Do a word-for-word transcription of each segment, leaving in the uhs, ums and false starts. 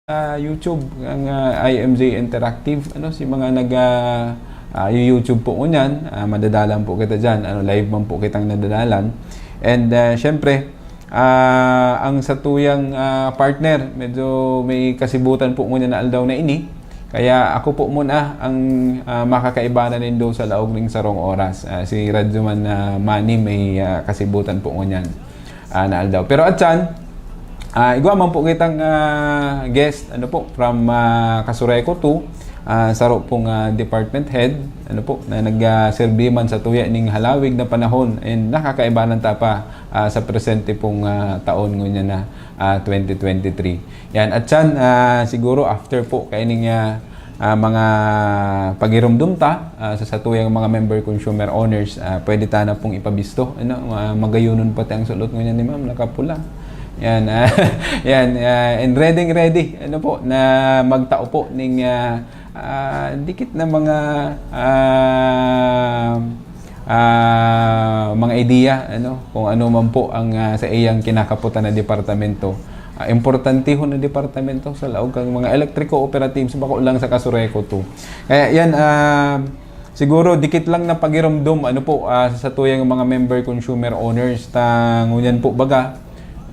ah, YouTube, ang, ah, I M J Interactive, ano, si mga nag, ah, ah, YouTube po ngunyan, ah, madadalan po kita diyan, ano, live man po kitang nadadalan. And, ah, syempre, ah, ang satuyang, ah, partner, medyo may kasibutan po ngunyan na aldaw na ini. Kaya ako po muna ang, ah, makakaibanan nindo sa laog ning sarong oras. Ah, si Radyo Man, ah, Manny may, ah, kasibutan po ngunyan, ah, na aldaw. Pero atsan, ah, igwa man po kitang, ah, guest, ano po, from, ah, Casureco two, ah, saro pong, ah, department head, ano po, na nag, ah, serbi man sa tuya ning halawig na panahon and nakakaibanan ta pa, ah, sa presente pong, ah, taon ngunyan na, ah, twenty twenty-three. Yan, atsan, ah, siguro after po kaining, ah, ah, mga pagirumdom ta, ah, sa satuyang mga member consumer owners, ah, pwede ta na pong ipabisto, ano, ah, magayunon pati ang sulot ngunyan ni ma'am, nakapula. Yan, ah, yan, ah, and ready, ready, ano po, na magtao po ning, ah, ah, dikit na mga, ah, ah, mga ideya, ano, kung ano man po ang, ah, sa iyang kinakaputan na departamento. Ah, importantehon na departamento sa laog kang mga electric cooperatives, bako lang sa Casureco two. Kaya yan, ah, siguro dikit lang na pagirumdom, ano po, ah, sa satuyang mga member consumer owners. Ta, ngunyan po baga,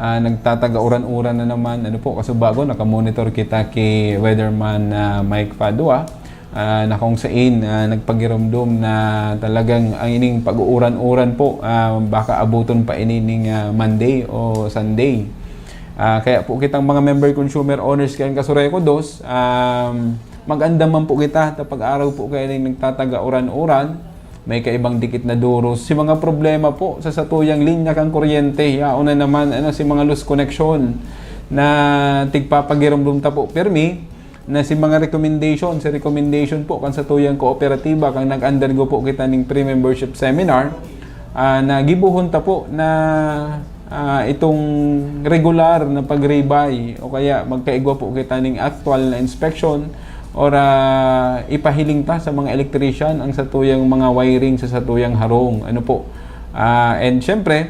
ah, nagtataga uran-uran na naman, ano po, kasubago, nakamonitor kita kay Weatherman, ah, Mike Fadua, ah, na kung sain, ah, nagpagirumdom na talagang ang ining pag-uuran-uran po, ah, baka abuton pa ini ning, ah, Monday o Sunday. Ah, kaya po kitang mga member consumer owners kan Casureco dos, um, mag-andam man po kita ta pag-araw po kaya ning nagtataga uran-uran, may kaibang dikit na duros. Si mga problema po sa satuyang linya kan kuryente, yaon na naman, ano, si mga loose connection na tigpapagirumdom ta po pirmi, na si mga recommendation, si recommendation po kan satuyang kooperatiba, kan nag-undergo po kita ning pre-membership seminar, ah, na gibohon ta po na, ah, itong regular na pag-rebay o kaya magkaigwa po kita ning aktual na inspection or, ah, ipahiling ta sa mga electrician ang satuyang mga wiring sa satuyang harong. Ano po? Ah, and syempre,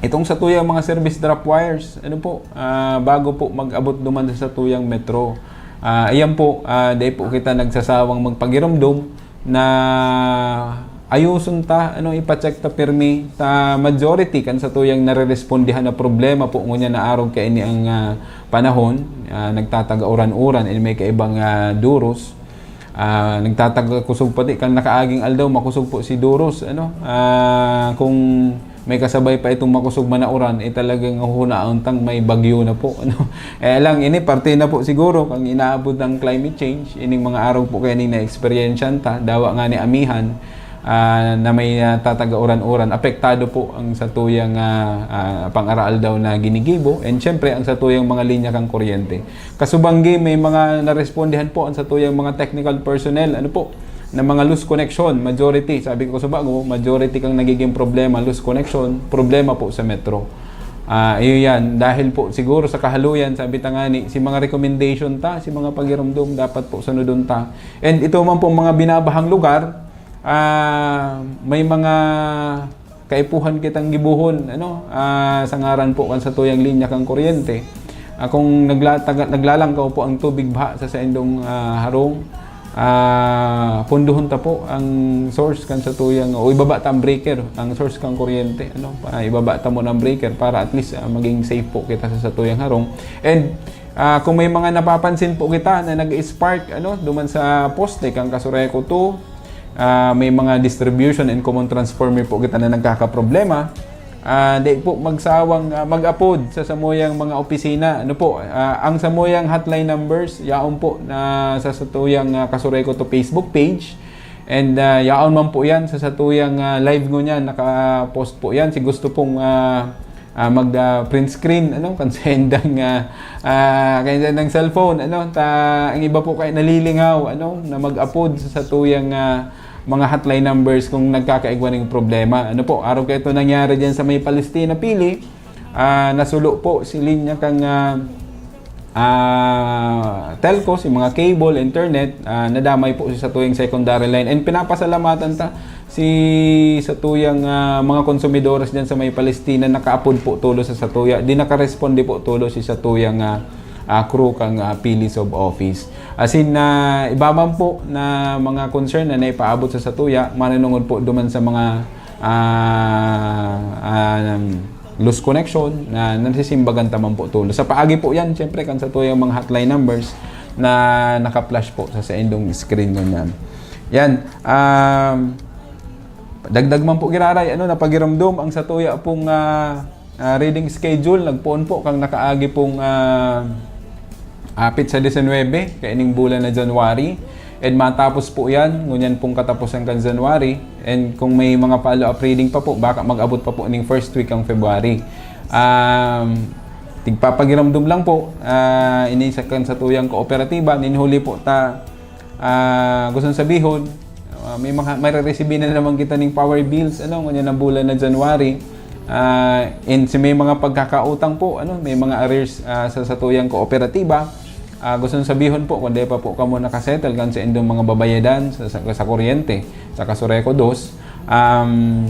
itong satuyang mga service drop wires, ano po, ah, bago po mag-abot duman sa satuyang metro. Ah, ayan po, ah, dai po kita nagsasawang magpagirumdom na ayuson ta, ano, ipa-check ta pirmi ta majority kan satuyang narerespondihan na problema po ngunyan na arog kaini ang, ah, panahon, ah, nagtataga uran-uran and may kaibang, ah, duros. Ah, nagtataga kusog pati kan nakaaging aldaw, makusog po si duros, ano. Ah, kung may kasabay pa itong makusog man na uran, eh, talagang huhunaon tang may bagyo na po, ano. Eh, lang, ini parte na po siguro kang inaabot ng climate change, ining mga arog po kaya ning na-experiencehan ta, dawa nga ni amihan, ah, na may, ah, tataga uran-uran, apektado po ang satuyang, ah, ah, pang-araaldaw na ginigibo, and syempre, ang satuyang mga linya kang kuryente. Kasubanggi, may mga narespondihan po ang satuyang mga technical personnel, ano po, na mga loose connection, majority, sabi ko sa bago, majority kang nagiging problema, loose connection, problema po sa metro. Ah, iyo yan. Dahil po, siguro sa kahaluyan, sabi ta nga ni, si mga recommendation ta, si mga pagirumdom, dapat po sunodon ta. And ito man pong mga binabahang lugar, ah, may mga kaipuhan kitang gibohon, ano, ah, sa ngaran po kan satuyang linya kan kuryente. Ah, kung naglataga-, naglalangkaw po ang tubig baha sa saindong, ah, harong, ah, punduhon ta po ang source kan satuyang, o ibaba ta ang breaker, ang source kan kuryente, ano, pa, ibaba ta muna ang breaker para at least, ah, maging safe po kita sa satuyang harong. And, ah, kung may mga napapansin po kita na nag-spark, ano, duman sa poste kan Casureco two, ah, may mga distribution and common transformer po kita na nagkakaproblema, ah, di po magsawang, ah, mag-apod sa samuyang mga opisina. Ano po, ah, ang samuyang hotline numbers, yaon po na sa satuyang, ah, Casureco two Facebook page. And, ah, yaon man po yan sa satuyang, ah, live ngunyan, naka-post po yan. Si gusto pong, ah, ah, mag, ah, print screen, ano, kan sendang, ah, ah, kan sendang cellphone, ano, ta, ang iba po kaya nalilingaw, ano, na mag-apod sa satuyang, ah, mga hotline numbers kung nagkakaigwa ng problema. Ano po, araw kayo ito nangyari dyan sa may Palestina, Pili, ah, nasulo po si linya kang, ah, ah, telco, si mga cable, internet, ah, nadamay po sa satuyang secondary line. And pinapasalamatan ta si satuyang, ah, mga konsumidores dyan sa may Palestina, nakaapod po tulo sa satuya. Di nakaresponde po tulo si satuyang, ah, ah, crew kan, ah, Pili Sub Office. Asin na iba man po na mga concern na naipaabot sa satuya, manunungod po duman sa mga, ah, ah, loose connection na nasisimbagan ta man po tolos. Sa paagi po yan, siyempre, kan satuyang mga hotline numbers na naka-flash po sa saindong screen ngunyan. Yan. Um, dagdag man po giraray, ano, napagiromdom ang satuya pong, ah, ah, reading schedule. Nagpoon po kang nakaagi pong, ah, apit sa disinwebe, kaining bulan na January. And matapos po yan, ngunyan pong katapusan kan January. And kung may mga follow-up reading pa po, baka mag-abot pa po ning first week ang February. Um, tigpapagiramdom lang po, ah, ini sa kan satuyang kooperatiba, nin huli po ta, ah, gustong sabihon, ah, may mga, marereceive na naman kita ning power bills, ano, ngunyan na bulan na January. Ah, and si may mga pagkakautang po, ano, may mga arrears, ah, sa satuyang kooperatiba. Ah, gustong sabihon po, kung di pa po kamo nakasettle kan saindong mga babayadan sa, sa, sa kuryente, sa Kasureco dos, um,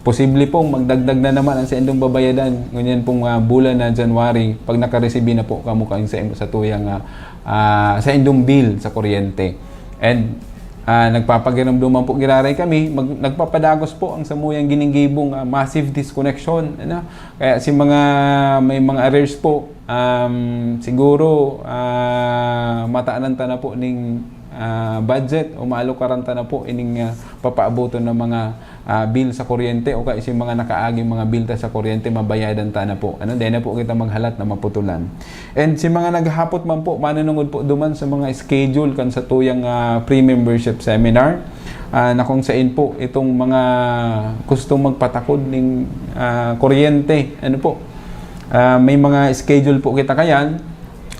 posible pong magdagdag na naman ang saindong babayadan ngunyan pong, ah, bulan na January pag nakaresibi na po kamo kan sa, sa tuyang, ah, ah, saindong bill sa kuryente. And, ah, nagpapagiramdoman po giraray kami, mag-, nagpapadagos po ang samuyang gininggibong, ah, massive disconnection, ano? Kaya si mga, may mga arrears po, um, siguro, ah, matanan ta na po ning, ah, budget o maalukaran ta na po ining, ah, papaaboton ng mga, ah, bill sa kuryente o kaya si mga nakaaging mga bill ta sa kuryente, mabayadan ta na po. Ano, dahil na po kita maghalat na maputulan. And si mga naghahapot man po, manunungod po duman sa mga schedule kan satuyang, ah, pre-membership seminar, ah, na kung sain po itong mga gustong magpatakod ning, ah, kuryente, ano po, ah, may mga schedule po kita kayan.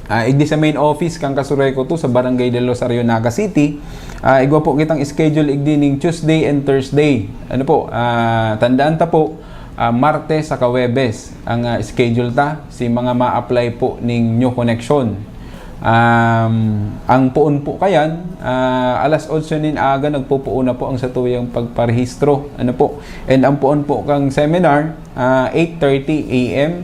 Ah, igdi sa main office kan Kasureco two sa Barangay del Rosario, Naga City. Ah, igwa po kitang schedule igdi ning Tuesday and Thursday. Ano po, ah, tandaan ta po, ah, Martes saka Huwebes ang, ah, schedule ta, si mga ma-apply po ning new connection. Um, ang poon po kayan, ah, alas otso nin aga nagpupuon na po ang satuyang pagparehistro. Ano po? And ang poon po kang seminar, ah, eight thirty A M.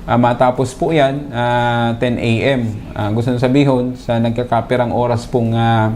Ah, matapos po yan, ah, ten A M. Ah, gusto na sabihon, sa nagkakapirang oras pong, ah,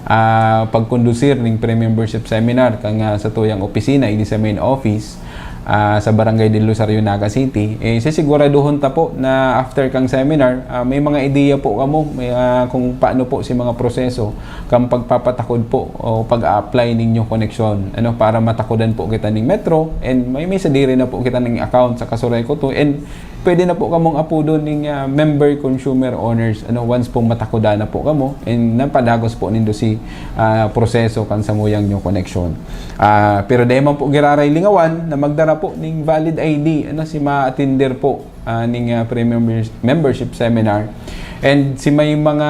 ah, pagkondusir ning pre-membership seminar kan, ah, satuyang opisina, ini sa main office, ah, sa Barangay del Rosario, Naga City, eh, sisiguraduhon ta po na after kang seminar, ah, may mga ideya po kamo, may, ah, kung paano po si mga proseso kang pagpapatakod po o pag-a-apply ning new connection, ano, para matakodan po kita ning Metro, and may, may sadiri na po kita ning account sa Kasureco two, and pwede na po kamong apodon ning, ah, member consumer owners, ano, once pong matakodan na po kamo, and napadagos po nindo si, ah, proseso kan samuyang new connection. Ah, pero dai man po giraray lingawan na magdara po ning valid I D, ano, si ma-attender po, ah, ning, ah, pre-members-, membership seminar. And si may mga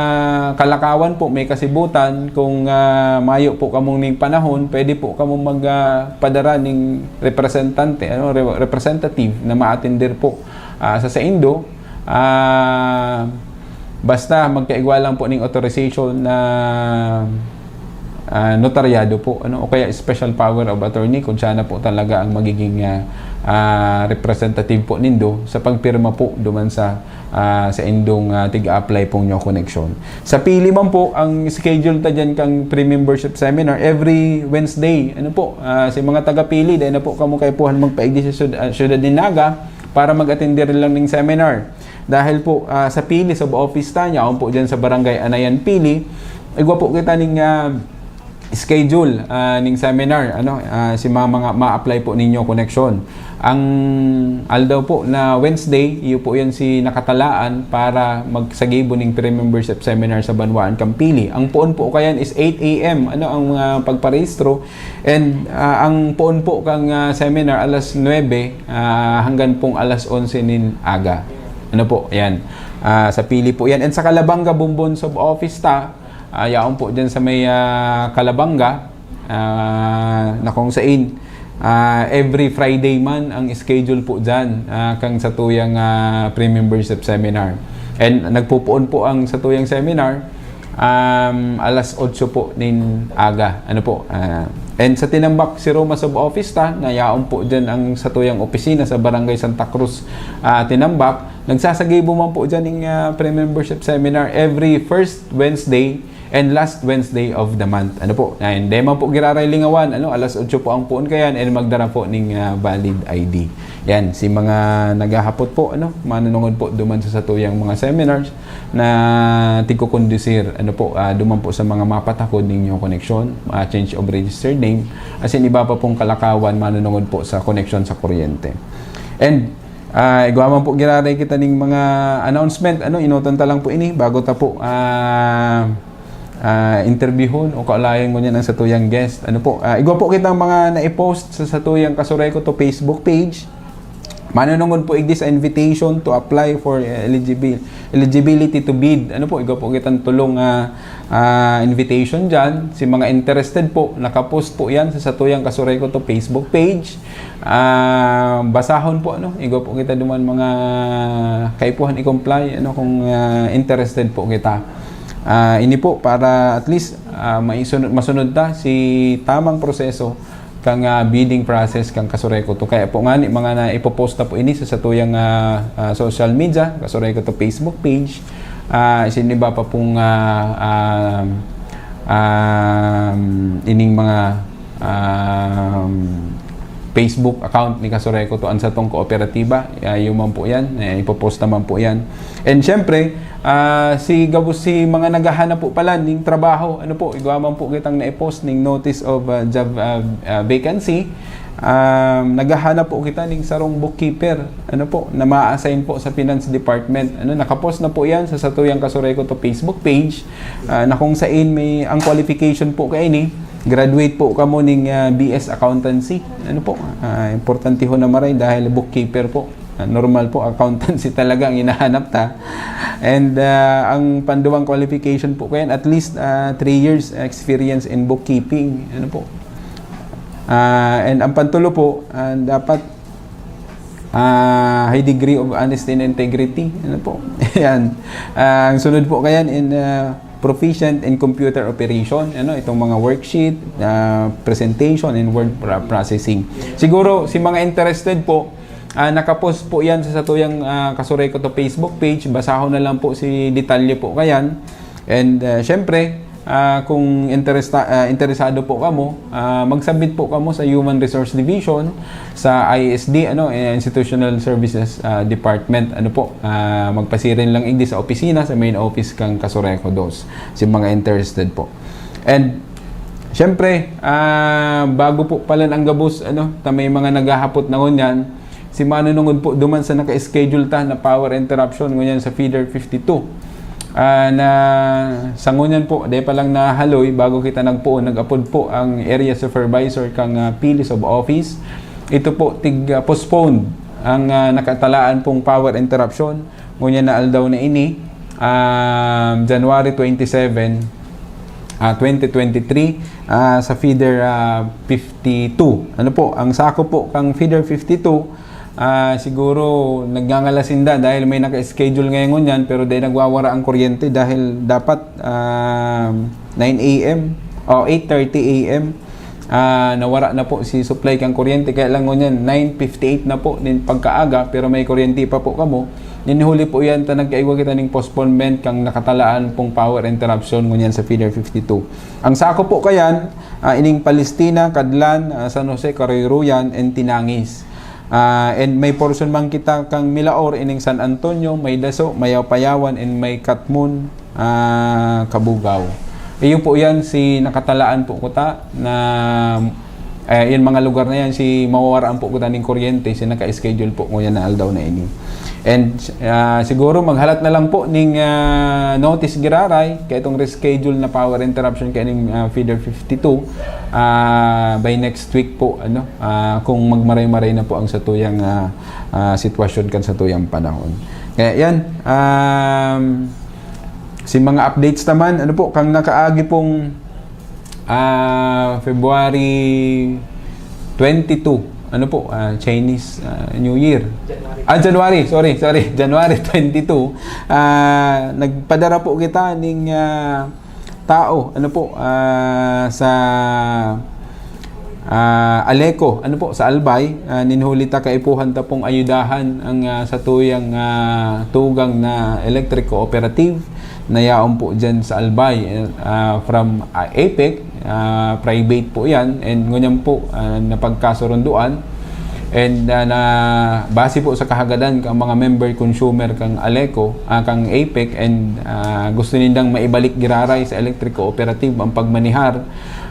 kalakawan po, may kasibutan, kung, ah, mayo po kamong ning panahon, pwede po kamong mag, ah, padara ning representante, ano, re-, representative na ma-attender po, ah, sa saindo. Ah, basta magkaigwa lang po ning authorization na, ah, notaryado po, ano, o kaya special power of attorney kung siya na po talaga ang magiging, ah, ah, representative po nindo sa pagpirma po duman sa, ah, saindong, ah, tig-a-apply pong new connection. Sa Pili man po, ang schedule ta dyan kang pre-membership seminar every Wednesday. Ano po, ah, sa mga taga-Pili, dahil na po kamo kaipuhan magpaigdi sa syud-, ah, syudad ni Naga para mag-attend lang ning seminar. Dahil po, ah, sa Pili, sa office ta, yaon po dyan sa Barangay Anayan, Pili, igwa po kita ning, ah, schedule, ah, ning seminar, ano, ah, si mga, mga ma-apply po ninyo connection. Ang aldaw po na Wednesday, iyo po yan si nakatalaan para magsagibo ning pre-membership seminar sa Banwaan kan Pili. Ang poon po kayan is eight A M, ano, ang, ah, pagparehistro. And, ah, ang poon po kang, ah, seminar alas nuebe, ah, hanggang pong alas onse nin aga. Ano po, yan. Ah, sa Pili po yan. And sa Calabanga, Bombon Sub-Office ta, ah, yaon po dyan sa may, ah, Calabanga, ah, na kung sain, ah, every Friday man ang schedule po dyan, ah, kang satuyang, ah, pre-membership seminar. And nagpupuon po ang satuyang seminar, Um, alas otso po nin aga. Ano po? Ah, and sa Tinambac, si Roma Sub-Office ta, na yaon po dyan ang satuyang opisina sa Barangay Santa Cruz, ah, Tinambac. Nagsasagibo man po dyan ng, ah, pre-membership seminar every first Wednesday and last Wednesday of the month. Ano po? Ayan, di man po giraray lingawan, ano, alas otso po ang puon kayan and magdara po ning, ah, valid I D. Yan, si mga naghahapot po, ano, manunungod po duman sa satuyang mga seminars na tigkukondusir, ano po, ah, duman po sa mga mapatakod ninyong koneksyon, ah, change of registered name, asin iba pa pong kalakawan manunungod po sa koneksyon sa kuryente. And, ah, igwa man po giraray kita ning mga announcement, ano, inotan ta lang po ini, bago ta po, ah, ah, interviewhon o kaulayan ngunyan ang satuyang guest. Ano po, ah, igwa po kitang mga na-post sa satuyang Kasurekoto Facebook page. Manunungod po igdi sa invitation to apply for, eh, eligibil-, eligibility to bid. Ano po, igwa po kitang tulong, ah, ah, invitation dyan. Si mga interested po, nakapost po yan sa satuyang Kasurekoto Facebook page. Ah, basahon po, ano, igwa po kita duman mga kaipuhan i-comply, ano, kung, ah, interested po kita. Ah, ini po para at least, ah, maisunod, masunod ta si tamang proseso kang, ah, bidding process kang Kasurekoto. Kaya po ngani, mga na ipopost na po ini sa satuyang, ah, ah, social media, Kasurekoto Facebook page. Ah, isin iba pa pong, ah, ah, um, ining mga, um, Facebook account ni Kasurekoto, an satong kooperatiba. Ah, iyo man po yan. Eh, ipopost naman po yan. And syempre, ah, si gabos, si mga naghahanap po pala ning trabaho, ano po, igwa man po kitang na-post ning notice of, ah, job, ah, ah, vacancy. Um, naghahanap po kita ning sarong bookkeeper, ano po, na ma-assign po sa finance department. Ano, nakapost na po yan sa satuyang Kasurekoto Facebook page. Ah, na kung sain may, ang qualification po kaini, graduate po kamo ning, ah, B S Accountancy. Ano po, ah, importante ho na maray dahil bookkeeper po. Ah, normal po, accountancy talaga ang hinahanap ta. And, ah, ang panduwang qualification po kayan, at least, ah, three years experience in bookkeeping. Ano po? Ah, and ang pantulo po, ah, dapat, ah, high degree of honesty and integrity. Ano po? Yan. Ah, ang sunod po kayan in, ah, proficient in computer operation. Ano, itong mga worksheet, ah, presentation, and word pro-, processing. Siguro, si mga interested po, ah, nakapost po yan sa satuyang, ah, Kasurekoto Facebook page. Basahon na lang po si detalye po kayan. And, ah, syempre, ah, kung interesta-, ah, interesado po kamo, ah, magsabit po kamo sa Human Resource Division, sa I S D, ano, eh, Institutional Services, ah, Department. Ano po, ah, magpasiring lang igdi sa opisina, sa main office kang Kasureco dos, si mga interested po. And, syempre, ah, bago po pala ang gabos, ano, ta may mga naghahapot na ngunyan, si manunungod po duman sa naka-schedule ta na power interruption ngunyan sa feeder fifty-two. Ah, na sa ngunyan po, dai pa lang nahaloy, bago kita nagpoon, nag-apod po ang area supervisor kang, ah, P L S of office. Ito po, tig, ah, postpone ang, ah, nakatalaan pong power interruption ngunyan na aldaw na ini, ah, January twenty-seven, ah, twenty twenty-three, ah, sa feeder, ah, fifty-two. Ano po, ang sakop po kang feeder fifty-two, ah, siguro nagngangalas sinda dahil may naka-schedule ngayon ngunyan, pero dai nagwawara ang kuryente dahil dapat, ah, nine A M o eight thirty A M, ah, nawara na po si supply kang kuryente. Kaya lang ngunyan, nine fifty-eight na po nin pagkaaga, pero may kuryente pa po kamo. Nin huli po yan, ta nagkaigwa kita ning postponement kang nakatalaan pong power interruption ngunyan sa feeder fifty-two. Ang sakop po kayan, ah, ining Palestina, Cadlan, ah, San Jose, Caroyroyan, and Tinangis. Ah, and may portion man kita kang Milaor, ining San Antonio, may Daso, may Payawan, and may Katmon, ah, Cabugao. Iyo po yan, si nakatalaan po kuta na, eh, yung mga lugar na yan, si mawawaraan po kuta ning kuryente, si naka-schedule po ngunyan na aldaw na ini. And, ah, siguro maghalat na lang po ning, ah, notice giraray, kaya itong reschedule na power interruption kaya ning, ah, feeder fifty-two, ah, by next week po, ano, ah, kung magmaray-maray na po ang satuyang, ah, ah, sitwasyon kan satuyang panahon. Kaya yan, um, si mga updates naman, ano po, kang nakaagi pong, ah, February twenty-two, ano po, ah, Chinese, ah, New Year. January. Ah, January, sorry, sorry, January twenty-two, ah, nagpadara po kita ning, ah, tao, ano po, ah, sa, ah, Aleco, ano po, sa Albay, ah, nin huli ta kaipuhan ta pong ayudahan ang, ah, satuyang, ah, tugang na electric cooperative na yaon po dyan sa Albay, eh, ah, from, ah, APEC, ah, private po yan, and ngunyan po, ah, napagkasurunduan, and, ah, na, base po sa kahagadan kang mga member consumer kang Aleco, ah, kang APEC, and, ah, gusto nindang maibalik giraray sa electric cooperative ang pagmanihar,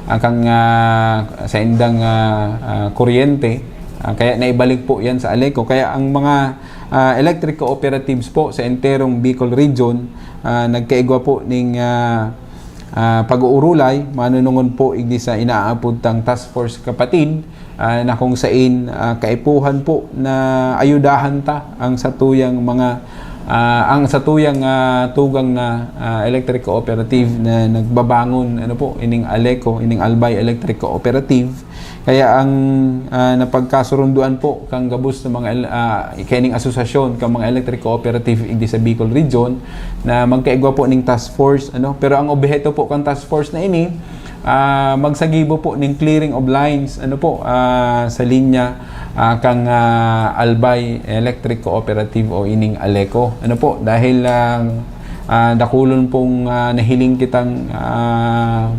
ah, kang, ah, sa indang, ah, ah, kuryente. Ah, kaya naibalik po yan sa Aleco. Kaya ang mga, ah, electric cooperatives po sa enterong Bicol Region, ah, nagkaigwa po ning, ah, ah, pag-uurulay, manunungod po igdi sa inaapod tang Task Force Kapatid, ah, na kung sain, ah, kaipuhan po na ayudahan ta ang satuyang mga, ah, ang satuyang, ah, tugang na, ah, electric cooperative na nagbabangon, ano po, ining Aleco, ining Albay Electric Cooperative. Kaya ang, ah, napagkasurunduan po kang gabos sa mga el-, ah, kaining asosasyon kang mga electric cooperative igdi sa Bicol Region na magkaigwa po ning task force, ano. Pero ang obheto po kang task force na ini, ah, magsagibo po ning clearing of lines, ano po, ah, sa linya, ah, kang, ah, Albay Electric Cooperative o ining Aleco. Ano po, dahil, ah, ah, dakulon pong, ah, nahiling kitang, ah,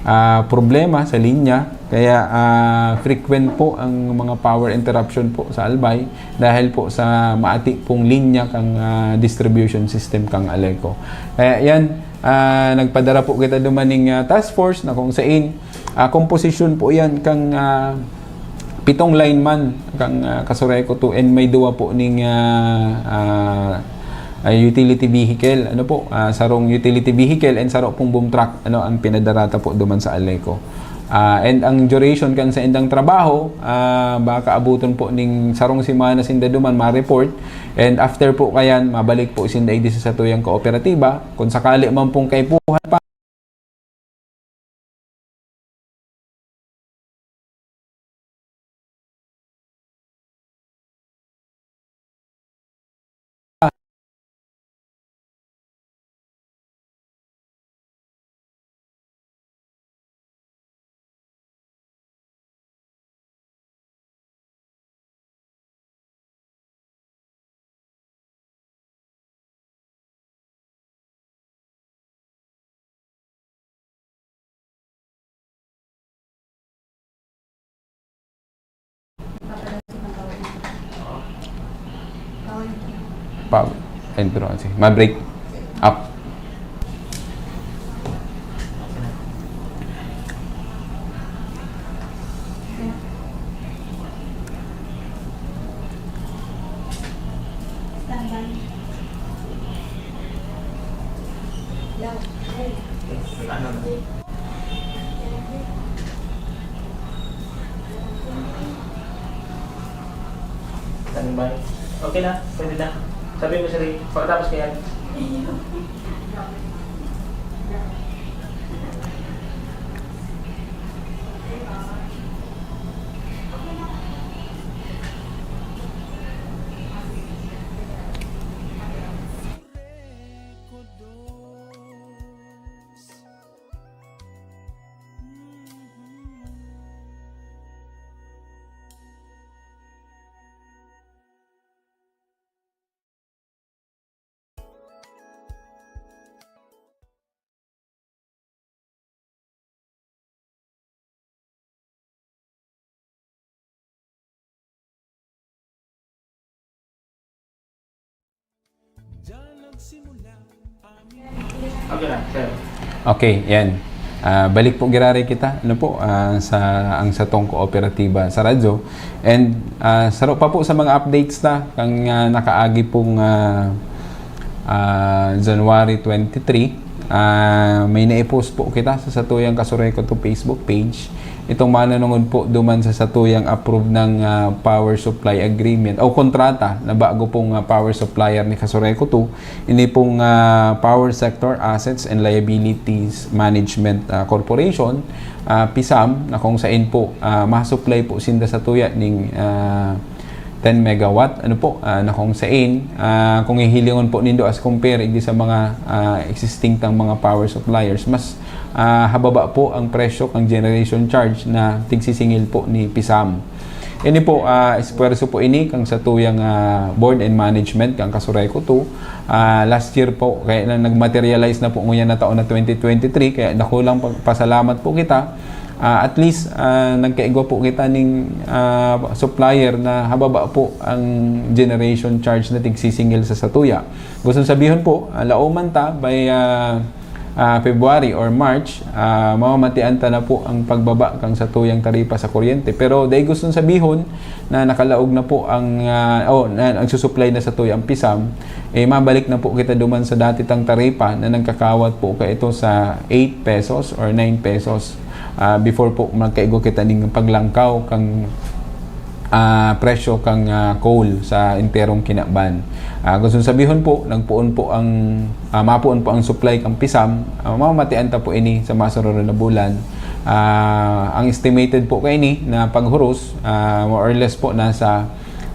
ah, problema sa linya. Kaya, ah, frequent po ang mga power interruption po sa Albay dahil po sa maati pong linya kang, ah, distribution system kang Aleco. Kaya yan, ah, nagpadara po kita duman ning, ah, task force na kung sain, ah, komposisyon po yan kang, ah, pitong lineman kang, ah, Casureco two, and may duwa po ning, ah, ah, ah, utility vehicle, ano po, ah, sarong utility vehicle and saro pong boom truck, ano, ang pinadarata po duman sa Aleco. Ah, and ang duration kan sa indang trabaho, ah, baka abuton po ning sarong semana sinda duman ma-report. And after po kayan, mabalik po sinda igdi sa satuyang kooperatiba. Kung sakali man pong kaipuhan pa, Pa, intro, sige. Ma-break. Up. Standby. Okay na, pwede na. Sabi mo, sir, pagkatapos ko yan. Okay na, sir. Okay, yan. Ah, balik po giraray kita, ano po, ah, sa, ang satong kooperatiba sa radyo. And, ah, saro pa po sa mga updates ta, kang, ah, nakaagi pong, ah, ah, January twenty-three, ah, may nai-post po kita sa satuyang Kasureco two Facebook page. Itong manunungod po duman sa satuyang approve ng, ah, power supply agreement o kontrata na bago pong, ah, power supplier ni Kasureco two, ini pong, ah, Power Sector Assets and Liabilities Management, ah, Corporation, ah, PSAM, na kung sain po, ah, ma-supply po sinda sa tuya ning, ah, ten megawatt, ano po, ah, na kung sain, ah, kung hihilingon po nindo as compare igdi sa mga, ah, existing tang mga power suppliers, mas, ah, hababa po ang presyo kang generation charge na tigsisingil po ni PISAM. Ini po, ah, esfuerso po ini kang satuyang, ah, board and management kang Casureco two. Ah, last year po, kaya na nag-materialize na po ngunyan na taon na twenty twenty-three, kaya dakulang pag-, pasalamat po kita. Ah, at least, ah, nagkaigwa po kita ning, ah, supplier na hababa po ang generation charge na tigsisingil sa satuya. Gustong sabihon po, ah, laoman ta by, ah, ah, February or March, ah, mamamatian ta na po ang pagbaba kang satuyang taripa sa kuryente. Pero dai gustong sabihon na nakalaog na po ang, ah, o na, nagsusupply na satuya ang PISAM, eh, mabalik na po kita duman sa dati tang taripa na nagkakawat po kaito sa eight pesos or nine pesos. Ah, before po magkaigo kita ning paglangkaw kang, ah, presyo kang, ah, coal sa enterong kinaban. Ah, gustong sabihon po, nagpoon po ang, ah, mapoon po ang supply kang PISAM, ah, mamamatian ta po ini sa masunod na bulan. Ah, ang estimated po kaini na paghuros, ah, more or less po nasa,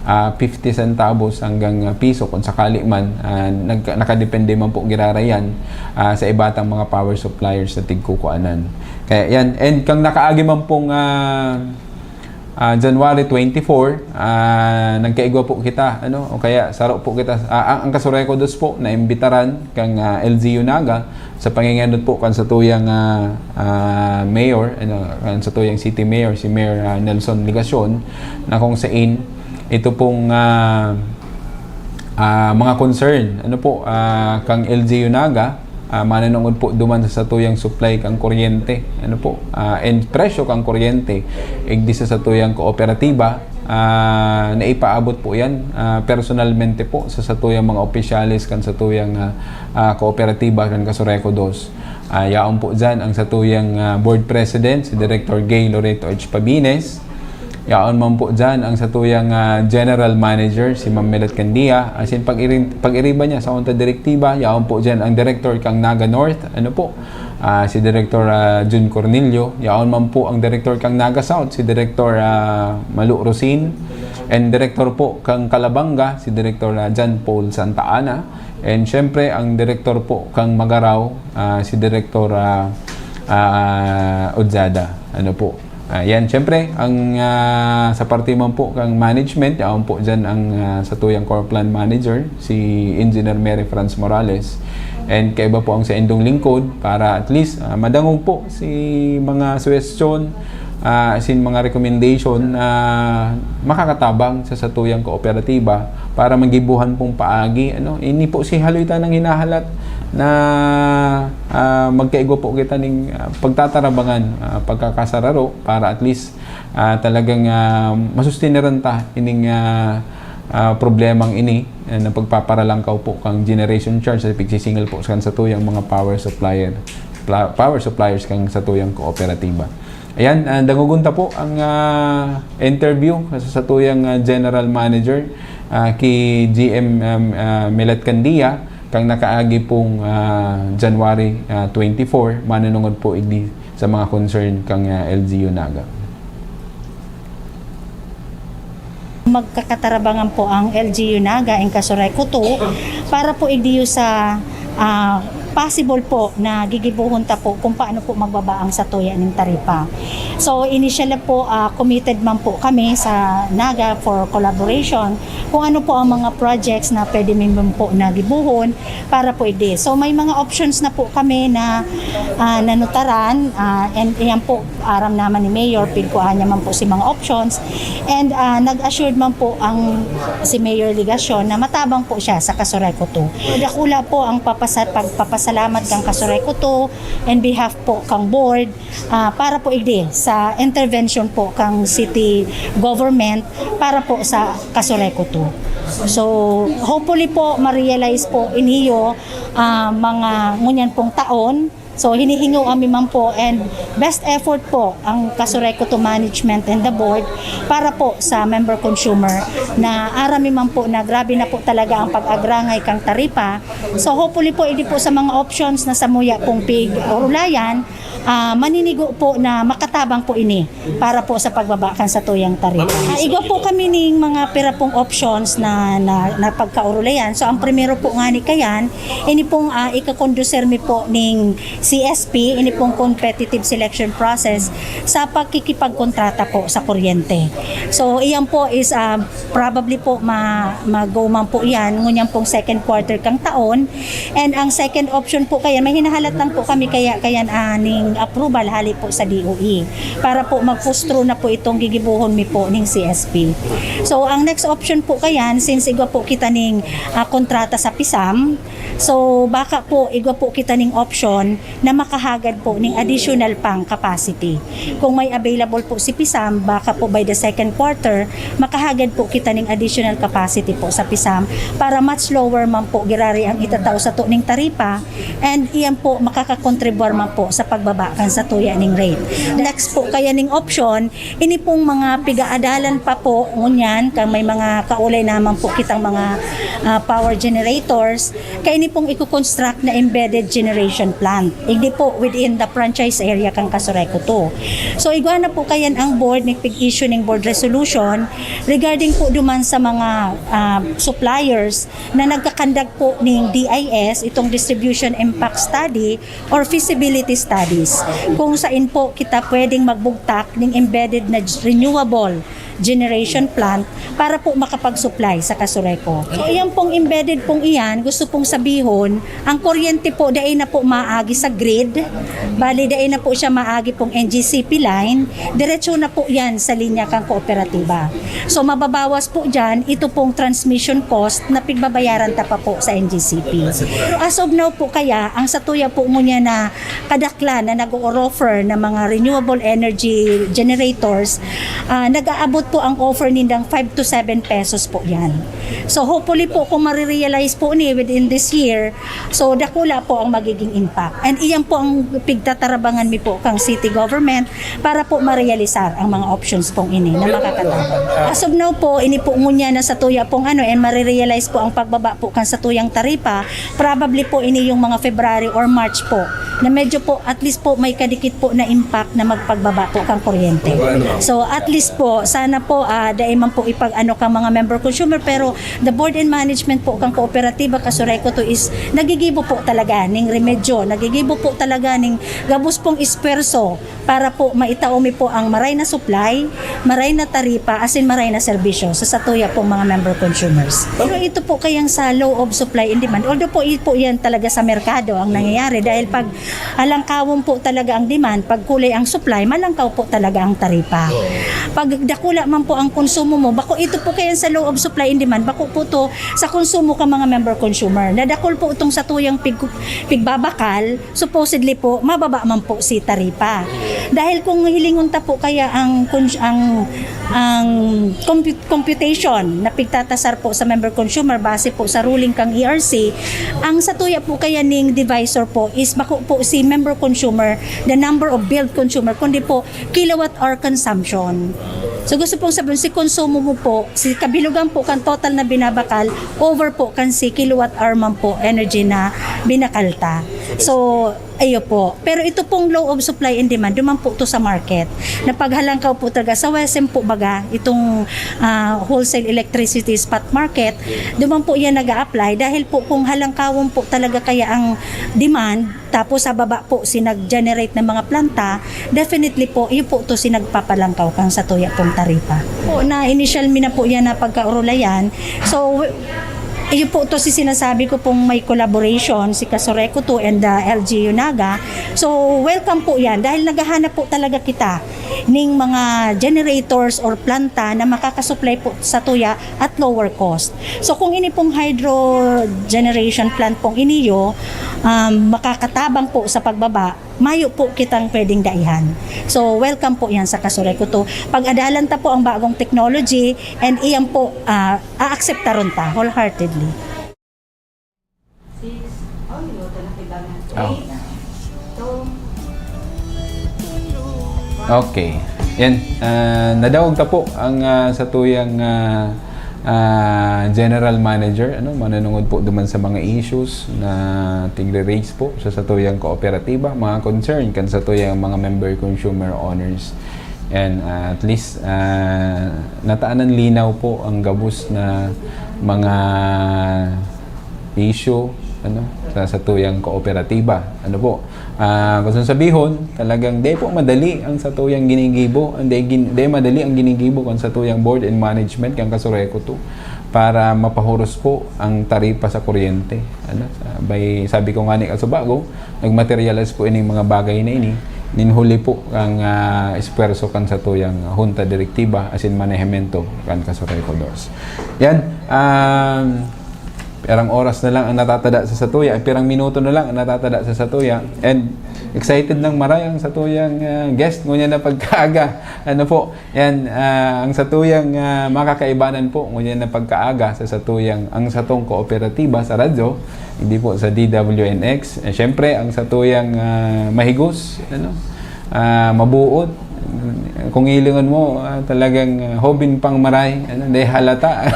ah, fifty centavos hanggang, ah, piso kung sakali man. Ah, nagka-, nakadepende man po giraray yan, ah, sa iba tang mga power suppliers na tigkukuanan. Kaya yan. And kang nakaagi man pong, ah, ah, January twenty-four, ah, nagkaigwa po kita, ano, o kaya saro po kita. Ah, ang, ang Casureco dos po, naimbitaran kang, ah, L G U Naga sa pangingenot po kan satuyang, ah, ah, mayor, ano, kan satuyang city mayor, si Mayor, ah, Nelson Legacion, na kung sain ito pong, ah, ah, mga concern, ano po, ah, kang L G U Naga, ah, mananungod po duman sa satuyang supply kang kuryente, ano po, ah, and presyo kang kuryente, igdi sa satuyang kooperatiba, ah, na ipaabot po yan, ah, personalmente po sa satuyang mga opisyales kan satuyang, ah, ah, kooperatiba kan Casureco dos. Ah, yaon po dyan ang satuyang, ah, board president, si Director Gay Loreto H. Pabines. Yaon man po dyan ang satuyang, ah, general manager, si Ma'am Melet Candia. Asin pag-iri-, pag-iriba niya sa unta direktiba, yaon po dyan ang director kang Naga North, ano po, ah, si Director, ah, Jun Cornelio. Yaon man po ang director kang Naga South, si Director, ah, Malu Rosin. And director po kang Calabanga, si Director, ah, John Paul Santa Ana. And syempre, ang direktor po kang Magarao, ah, si Direktor, ah, ah, Ojada. Ano po? Ah, yan, syempre, ang, ah, sa parte man po kang management, yaon po dyan ang, ah, satuyang core plant manager, si Engineer Mary Franz Morales. And kaiba po ang sa indong lingkod para at least, ah, madangog po si mga suwestyon, ah, asin mga recommendation na makakatabang sa satuyang kooperatiba para magibuhan pong paagi, ano. Ini po si haloy tanang hinahalat na, ah, magkaigwa po kita ning, ah, pagtatarabangan, ah, pagkakasararo para at least, ah, talagang, ah, masustiniran ta ining, ah, ah, problemang ini, eh, na pagpaparalangkaw po kang generation charge sa pigsisingil po kan satuyang mga power supplier, pla-, power suppliers kang satuyang kooperatiba. Ayan, ah, dangogon ta po ang, ah, interview sa satuyang, ah, general manager, ah, ki G M, um, ah, Milet Candia, kang nakaagi pong, ah, January, ah, twenty-four, manunungod po igdi sa mga concern kang, ah, L G U Naga. Magkakatarabangan po ang L G U Naga and Casureco two para po igdiyo sa, ah, possible po na gigibohon ta po kung paano po magbaba ang satuya ning taripa. So, initially po, ah, committed man po kami sa Naga for collaboration kung ano po ang mga projects na pwede mi man po na gibohon para po igdi. So, may mga options na po kami na, ah, nanutaran, ah, and iyan po, aram naman ni Mayor, pigkuhaan niya man po si mga options. And, ah, nag-assured man po ang si Mayor Legacion na matabang po siya sa Casureco two. Dakula po ang papasa-, pagpapasalamat kang Casureco two in behalf po kang board, ah, para po igdi sa intervention po kang city government para po sa Casureco two. So, hopefully po, ma-realize po iniyo, ah, mga ngunyan pong taon, So, hinihingo kami man po and best effort po ang Casureco to management and the board para po sa member consumer na aram mi man po na grabe na po talaga ang pag-agrangay kang taripa. So, hopefully po, hindi po sa mga options na samuya pong pig-orulayan, ah, maninigo po na makatabang po ini para po sa pagbaba kan satuyang taripa. Ah, igwa po kami ning mga pira pong options na, na, na pagkaorulayan. So, ang primero po nga ni kayan, ini pong, ah, ikakonduser mi po ning C S P, ini pong competitive selection process sa pagkikipagkontrata po sa kuryente. So, iyan po is, ah, probably po ma-, maguman po iyan, ngunyan pong second quarter kang taon. And ang second option po kaya, may hinahalat lang po kami kaya, kayan aning approval hali po sa D O E para po mag-push through na po itong gigibuhon mi po ning C S P. So, ang next option po kayan, since igwa po kita ning, ah, kontrata sa pisam, so baka po igwa po kita ning option na makahagad po ning additional pang capacity. Kung may available po si pisam, baka po by the second quarter, makahagad po kita ning additional capacity po sa pisam para much lower man po girari ang itatao sato ning taripa, and iyan po makakakontribwar man po sa pagbaba kan satuya ning rate. Next po kaya ning option, ini pong mga pigaadalan pa po ngunyan, kang may mga kaulay naman po kitang mga, ah, power generators, kaya ini pong iko-construct na embedded generation plant. Hindi po within the franchise area kang Casureco two. So, igwa na po kayan ang board, nagpig-issue ning board resolution regarding po duman sa mga, ah, suppliers na nagkakandak po ning D I S, itong distribution impact study or feasibility studies, kung saan po kita pwedeng magbugtak ning embedded na renewable generation plant para po makapag-supply sa Casureco. So, iyan pong embedded pong iyan, gusto pong sabihon, ang kuryente po dai na po maagi sa grid, bali dai na po siya maagi pong N G C P line, diretso na po yan sa linya kang kooperatiba. So, mababawas po dyan, ito pong transmission cost na pigbabayaran ta pa po sa N G C P. Pero as of now po kaya, ang satuya po ngunyan na kadaklan na nag-o-offer na mga renewable energy generators, ah, nag-aabot po ang offer nindang five to seven pesos po yan. So, hopefully po, kung marirealize po ni within this year, so dakula po ang magiging impact. And iyan po ang pigtatarabangan mi po kang city government para po marealisar ang mga options pong ini na makakatabang. As of now po, ini po ngunyan na satuya pong ano, and marirealize po ang pagbaba po kan satuyang taripa, probably po ini yung mga February or March po, na medyo po, at least po, may kadikit po na impact na magpagbaba po kang kuryente. So, at least po, sana po, ah, dai man po ipag-ano kang mga member consumer, pero the board and management po kang kooperatiba, Casureco two, is nagigibo po talaga ning remedyo, nagigibo po talaga ning gabos pong esfuerso para po maitao mi po ang maray na supply, maray na taripa, asin maray na serbisyo sa satuya pong mga member consumers. Pero ito po kayang sa law of supply and demand, although po, i-, po yan talaga sa merkado ang nangyayari, dahil pag alangkawon po talaga ang demand, pag kulay ang supply, malangkaw po talaga ang taripa. Pag dakula man po ang konsumo mo, bako ito po kayang sa law of supply and demand, bako po to sa konsumo ka mga member consumer. Nadakul po itong satuyang pig-, pigbabakal, supposedly po, mababa man po si taripa. Dahil kung hilingon ta po kaya ang cons-, ang, ang comput-, computation na pigtatasar po sa member consumer base po sa ruling kang E R C, ang satuya po kaya ning divisor po is bako po si member consumer, the number of billed consumer, kundi po kilowatt hour consumption. So gusto pong sabihin, si konsumo mo po, si kabilugan po kan total na binabakal, over po kan si kilowatt hour man po energy na binakal ta. So, ayo po. Pero ito pong law of supply and demand, duman po to sa market. Napaghalangkaw po talaga sa WESM po baga, itong, ah, wholesale electricity spot market, duman po yan nag-a-apply dahil po kung halangkawon po talaga kaya ang demand, tapos sa baba po si nag-generate ng mga planta, definitely po, iyo po to si nagpapalangkaw kan satuya pong taripa. Po, na initial mi na po yan na pagkaorulayan. So, iyo po to si sinasabi ko pong may collaboration si Casureco two and the L G U Naga. So, welcome po yan dahil naghahanap po talaga kita ning mga generators or planta na makakasupply po satuya at lower cost. So, kung ini pong hydro generation plant pong iniyo, um, makakatabang po sa pagbaba, mayo po kitang pwedeng daihan. So, welcome po yan sa Casureco two. Pag-adalan ta po ang bagong technology, and iyan po, ah, aakseptaron ta wholeheartedly. Six. Oh, yun, ito na kailangan. Oh. Eight. Okay. Yan. Ah, nadawog ta po ang, ah, satuyang, ah, ah, general manager, ano, manunungod po duman sa mga issues na tigre-raise po sa satuyang kooperatiba, mga concern kan satuyang mga member consumer owners. Yan, ah, at least, ah, nataanan linaw po ang gabos na mga issue, ano, sa satuyang kooperatiba. Ano po? Ah, gusto sabihon, talagang di po madali ang satuyang ginigibo, ang di gin-, di madali ang ginigibo kan satuyang board and management kan Kasureco two para mapahuros po ang taripa sa kuryente. Ano, sa-, by, sabi ko nga ni kasubago, nagmaterialize po ining mga bagay na ini, nin huli po ang, ah, esfuerso kan satuyang Junta Direktiba asin manehemento kan Kasureco dos. Yan, um, pirang oras na lang ang natatada sa satuya, ay pirang minuto na lang ang natatada sa satuya. And excited nang maray ang satuyang, ah, guest ngunyan na pagkaaga. Ano po, yan, ah, ang satuyang, ah, makakaibanan po ngunyan na pagkaaga sa satuyang, ang satong kooperatiba sa radyo, hindi po sa D W N X. Eh, syempre, ang satuyang, ah, mahigos, ano, ah, mabuot. Kung hilingon mo, ah, talagang, ah, hobin pang maray, ano, di halata.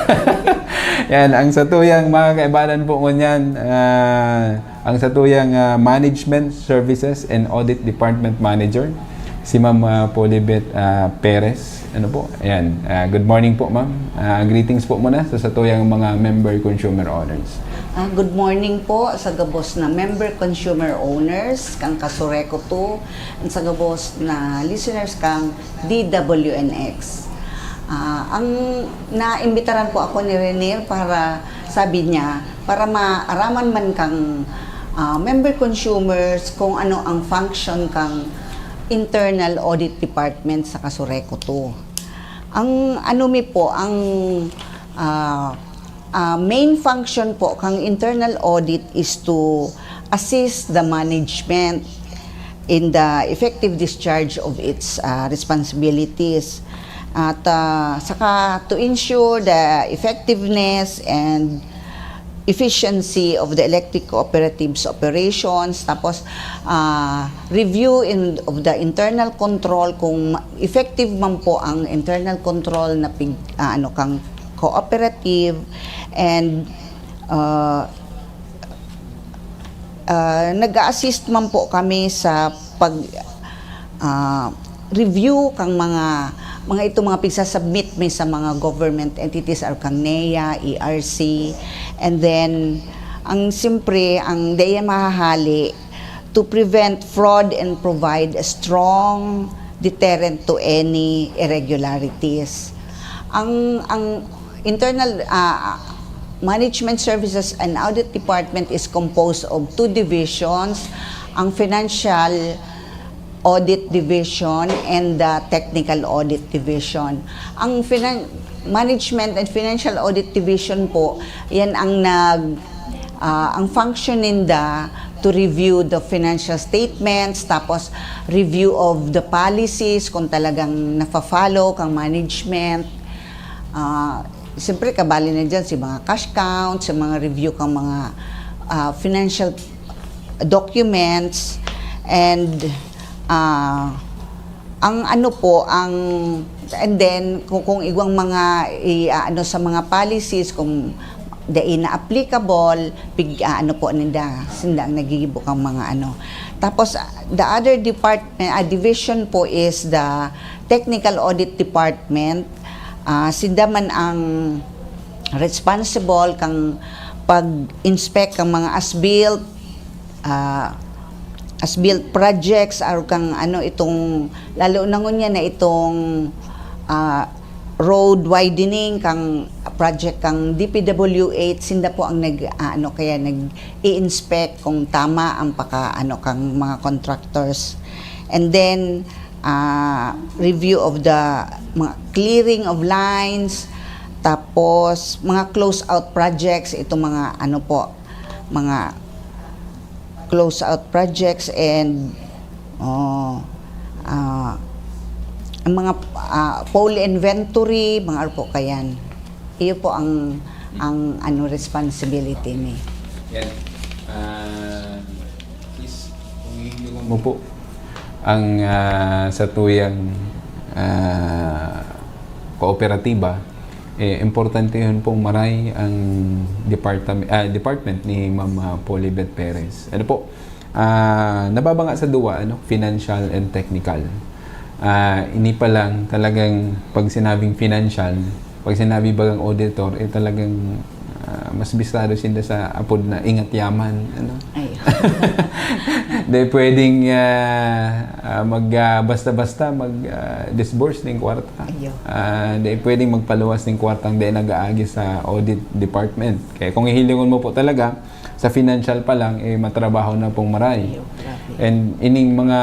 Yan, ang satuyang makakaibanan po ngunyan, ah, ang satuyang, ah, Management Services and Audit Department Manager, si Ma'am, ah, Polibet, ah, Perez. Ano po? Ayan. Ah, good morning po, ma'am. Ah, greetings po muna sa satuyang mga member consumer owners. Ah, good morning po sa gabos na member consumer owners kang Kasureco two and sa gabos na listeners kang D W N X. Ah, ang naimbitaran po ako ni Renier para, sabi niya, para maaraman man kang, ah, member consumers kung ano ang function kang Internal Audit Department sa Kasureco two. Ang ano mi po, ang, ah, ah, main function po kang internal audit is to assist the management in the effective discharge of its, ah, responsibilities. At, ah, saka to ensure the effectiveness and efficiency of the electric cooperatives operations, tapos, ah, review in, of the internal control, kung ma-, effective man po ang internal control na pig-, ah, ano, kang cooperative, and, ah, ah, nag-a-assist man po kami sa pag, ah, review kang mga, mga ito, mga pigsasubmit mi sa mga government entities, or kang NEA, E R C. And then, ang siyempre, ang daya mahahali, to prevent fraud and provide a strong deterrent to any irregularities. Ang, ang internal, ah, Management Services and Audit Department is composed of two divisions, ang Financial Audit Division and the Technical Audit Division. Ang finan-, Management and Financial Audit Division po, yan ang nag-, ah, ang function ninda to review the financial statements, tapos review of the policies kung talagang nafa-follow kang management. Ah, siyempre, kabali na dyan si mga cash count, si mga review kang mga, ah, financial documents, and, ah, ang ano po, ang, and then, kung, kung igwang mga i-, ano sa mga policies, kung dai na applicable, pig-, ah, ano po ninda, sinda ang nagigibo kang mga ano. Tapos, ah, the other department, ah, division po is the Technical Audit Department. Ah, sinda man ang responsible kang pag-inspect kang mga as-built, ah, as-built projects, or kang ano, itong, lalo na ngunyan na itong, ah, road widening kang project kang D P W eight, sinda po ang nag, ah, ano, kaya nag-i-inspect kung tama ang paka, ano, kang mga contractors. And then, ah, review of the mga clearing of lines, tapos mga close out projects, itong mga ano po, mga close out projects and, oh, ah, ang mga, ah, pole inventory, mga ano po kayan. Iyo po ang, ang ano, responsibility ni. Yan. Ah, please, kung Mo po ang, ah, satuyang, ah, kooperatiba, eh, importantehon pong maray ang departam-, ah, department ni Ma'am, ah, Polly Beth Perez. Ano po, ah, nababanga sa duwa, ano, financial and technical. Ah, ini pa lang talagang 'pag sinabing financial, 'pag sinabi bagang auditor, eh, talagang, ah, mas bisado sinda sa apod na ingat yaman, ano. Ay. Di pwedeng, ah, ah, mag, ah, basta-basta mag, ah, disburse ning kwarta. Ayo. Ah, di pwedeng magpaluwas ning kwartang di nag-aagi sa audit department. Kaya kung hihilingon mo po talaga, sa financial pa lang, eh, matrabaho na pong maray. Ayo, grabe. And ining mga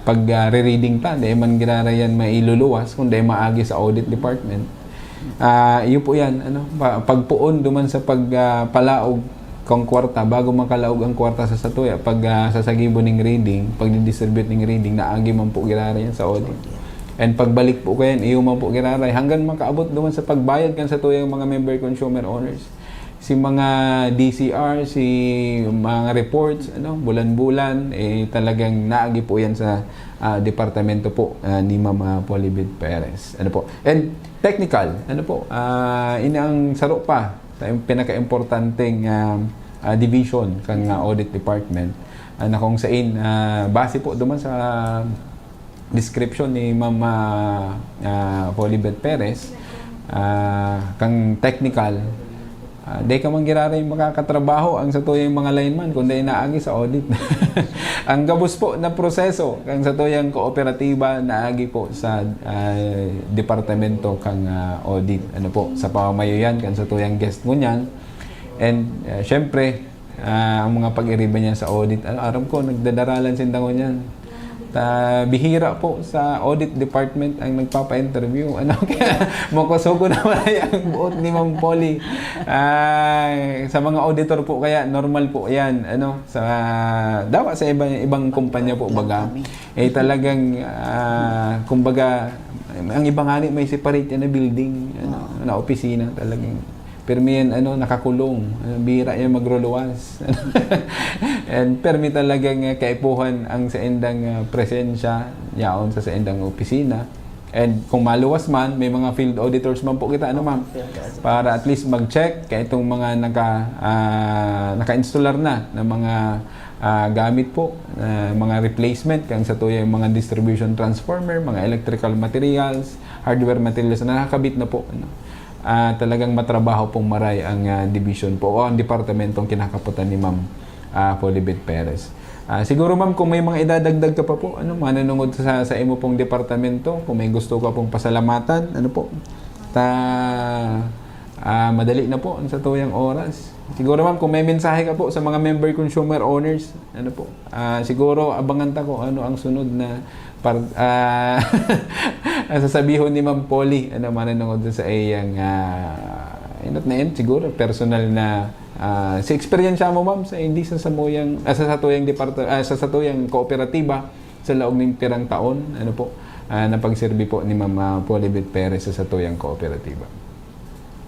pag, ah, re-reading pa, di man giraray yan mailuluwas, kundi maagi sa audit department. Ah, iyo po yan, ano, pa-, pagpoon duman sa pag, ah, palaog kang kwarta, bago makalaog ang kwarta sa satuya, pag, ah, sasagibo ning reading, pag didistribute ning reading, naagi man po giraray yan sa audit. And pagbalik po kayan, iyo man po giraray, hanggang makaabot duman sa pagbayad kan satuyang mga member consumer owners. Si mga D C R, si mga reports, ano, bulan-bulan, eh, talagang naagi po yan sa, ah, departamento po, ah, ni Ma'am, ah, Polibid Perez. Ano po? And technical, ano po? Ah, ini ang saro pa sa pinaka-importanteng, ah, ah, division kan, ah, audit department, ah, na kung sain, ah, base po duman sa description ni Ma'am, ah, ah, Polibet Perez, ah, kang technical, ah, di ka man giraray makakatrabaho ang satuyang mga lineman, kundi naagi sa audit. Ang gabos po na proseso kang satuyang kooperatiba naagi po sa, ah, departamento kang, ah, audit. Ano po, sa pamamayo yan, kang satuyang guest ngunyan. And, ah, syempre, ah, ang mga pag-iriba niya sa audit, ano, aram ko, nagdadaralan sinda ngunyan. Ta, bihira po sa audit department ang nagpapa-interview. Ano, kaya makusugo naman ay ang buot ni Ma'am Polly. Ah, sa mga auditor po kaya, normal po yan. Ano, sa, dawa sa iba, ibang kumpanya po, baga, eh, talagang, ah, kumbaga, ang iba nga ni may separate yan na building, ano, na opisina, talagang permi yan, ano, nakakulong. Ano, bihira yan magruluwas. And permi talagang, ah, kaipuhan ang saindang, ah, presensya yaon sa saindang opisina. And kung maluwas man, may mga field auditors man po kita, ano, ma'am? Para at least mag-check kay itong mga naka, ah, naka-installar na ng mga, ah, gamit po, ah, mga replacement, kang satuyang mga distribution transformer, mga electrical materials, hardware materials na nakakabit na po, ano. Ah, talagang matrabaho pong maray ang, ah, division po o ang departamentong kinakaputan ni Ma'am, ah, Polibet Perez. Ah, siguro, ma'am, kung may mga idadagdag ka pa po, ano, manunungod sa, sa imo pong departamento, kung may gusto ka pong pasalamatan, ano po, ta, ah, madali na po ang satuyang oras. Siguro, ma'am, kung may mensahe ka po sa mga member consumer owners, ano po, ah, siguro abangan ta kung ano ang sunod na par-, ah, ang sasabihon ni Ma'am Polly, ano, manunungod sa iyang, ah, inot na yun, siguro, personal na, ah, sa eksperyensya mo, ma'am, sa hindi sa samuyang, ah, sa satuyang departa-, ah, sa satuyang kooperatiba, sa laog ning pirang taon, ano po, ah, na pagserbi po ni Ma'am, ah, Polibet Perez sa satuyang kooperatiba?